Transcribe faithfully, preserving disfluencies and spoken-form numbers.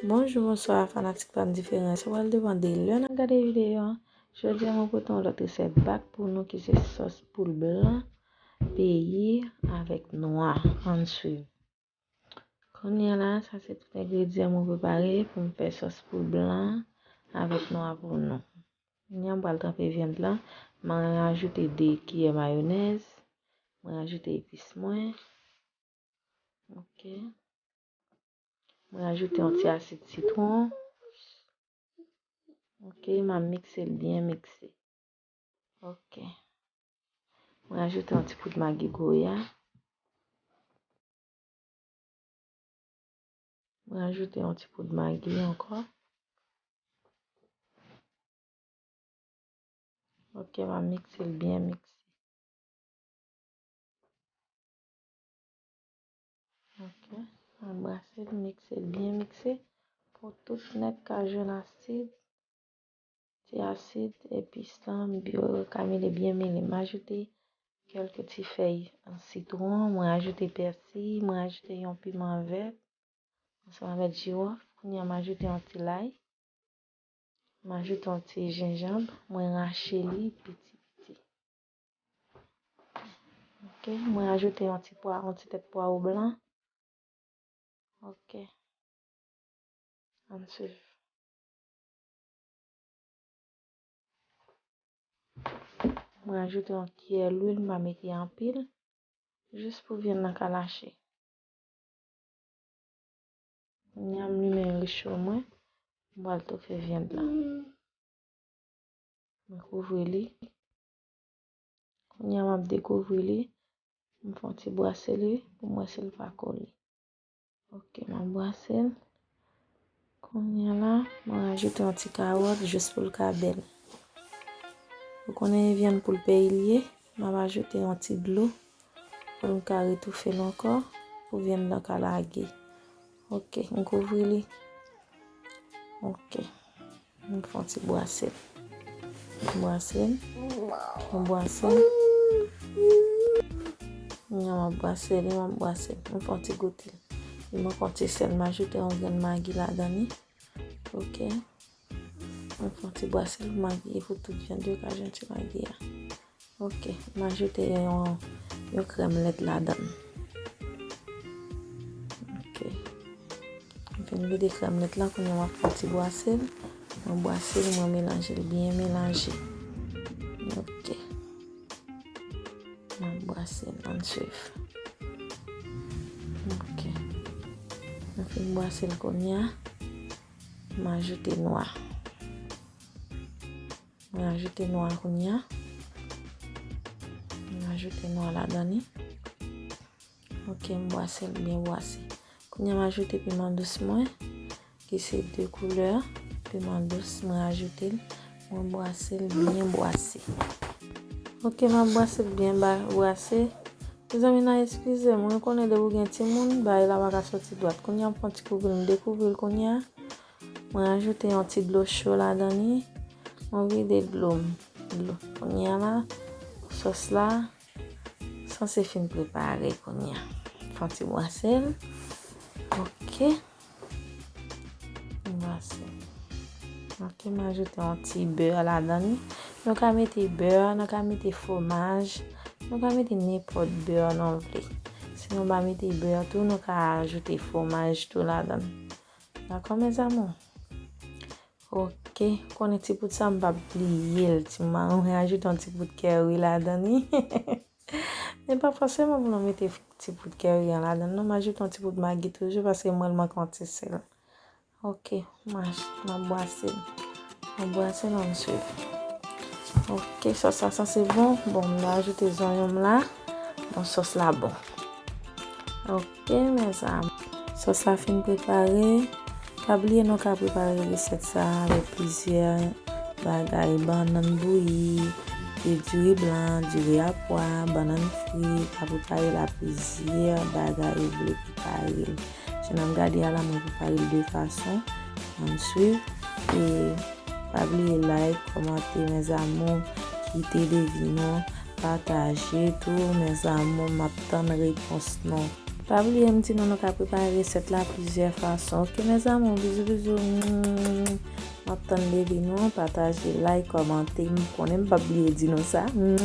Bonjou, bonswa, fanatik pa m diferan. Sa pral depann de lè n ap gade videyo an. Jodi a, mwen pote yon lòt resèt bak pou nou ki se sòs poul blan peyi avèk nwa. Ann swiv. Kounye a la, sa se tout engredyan mwen prepare pou m fè sòs poul blan avèk nwa pou nou. Kounye a, m pral tranpe vyann lan. Mwen ajoute de kiyè mayonèz. Mwen ajoute epis mwen. Ok. Mwen ajoute yon ti asid sitwon. Ok, m ap mikse l byen mikse. Ok. Mwen ajoute yon ti poud magi Goya. Mwen ajoute yon ti poud magi ankò. Ok, m ap mikse l byen mikse. Ok, m ap brase l, mikse l byen mikse pou tout nèt ka jwenn asid, ti asid, epis lan, byen ka mele byen mele. M ajoute kèlke ti fèy sitwon, mwen ajoute pèsi, mwen ajoute yon piman vèt, ansanm avèk jiwòf. Kounye a, m ajoute yon ti lay. M ajoute yon ti jenjanm, mwen rache li piti piti. Ok, mwen ajoute yon ti pwa, yon ti tèt pwawo blan. Ok. Ann swiv. Mwen ajoute yon kiyè lwil, m pa mete anpil, jis pou vyann nan ka lache. Kounye a m limen recho mwen, m pral toufe vyann lan. Mwen kouvri li. Kounye a m ap dekouvri li. M fè yon ti bwase li pou m wè si l pa kole. Ok, m ap bwase l. Kounye a la, mwen rajoute yon ti kawòt jis pou l ka bèl. Ou konnen vyann poul peyi l ye, m ap ajoute yon ti dlo pou l ka retoufe l ankò, pou vyann nan ka lage. Ok, m kouvri li. Ok, m fè yon ti bwase l. M bwase l. M bwase l. Kounye a m ap bwase li, m ap bwase l. M fè yon ti goute l. Li manke yon ti sèl, m ajoute yon grenn magi ladan li. Ok. M fè yon ti bwase l pou magi, pou tout vyann yo ka jwenn ti magi a. Ok. M ajoute yon, yon krèm lèt ladan l. Ok. M fin vide krèm lèt lan, kounye a m ap fè yon ti bwase l. Mwen bwase l, mwen melanje l byen melanje. Ok. M ap bwase l, ann swiv. Ok. Mwen fin bwase l kounye a. M ajoute nwa. Mwen ajoute nwa kounye a. Mwen ajoute nwa ladan li. Ok, m bwase l byen bwase. Kounye a m ajoute piman dous mwen, ki se de koulè. Piman dous, mwen ajoute l. Mwen bwase l byen bwase. Ok, m ap bwase l byen ba-, bwase. Mezanmi, n a eskize m, mwen konnen depi w gen timoun, bagay la pa ka soti dwat. Kounye a m fè yon ti kouvri l, m dekouvri l kounye a. Mwen ajoute yon ti dlo cho ladan li. Mwen vide dlo m. Dlo. Kounye a la, sòs la sanse fin prepare kounye a. Fè yon ti bwase l. Ok. Bwase. Ok, m ajoute yon ti bè ladan li. Nou ka mete bè, nou ka mete fwomaj, nou ka mete nenpòt bè nou vle. Si nou pa mete bè tou, nou ka ajoute fwomaj tou ladan. Dakò, mes amours? Ok, konnen ti poud sa m p ap bliye l. Ti mwen ajoute yon ti poud kèri ladan li. Men pa fòseman pou nou mete ti poud kèri an ladan l, non, m ajoute yon ti poud magi toujou paske mwen l manke yon ti sèl. Ok, m ap bwase l. M ap bwase l, ann swiv. Ok, sòs la sanse bon. Bon, m ajoute zonyon m la. Bon, sòs la bon. Ok, mes amours. Sòs la fin prepare. Pa bliye nou ka prepare resèt sa avèk plizyè bagay, bannann bouyi, e diri blan, diri a pwa, bannann fri, ka prepare l a plizyè bagay ou vle prepare l. Jan n ap gade a la, mwen prepare l de fason. Ann swiv. E pa bliye like, kòmante, mes amours, kite devi nou, pataje tou, mes amours, m ap tann repons nou. Pa bliye m di nou, nou ka prepare resèt la plizyè fason. Ok, mes amours, bizou, bizou. Mm. M ap tann de vi nou, pataje, like, kòmante. M konnen m p ap bliye di nou sa. Mm.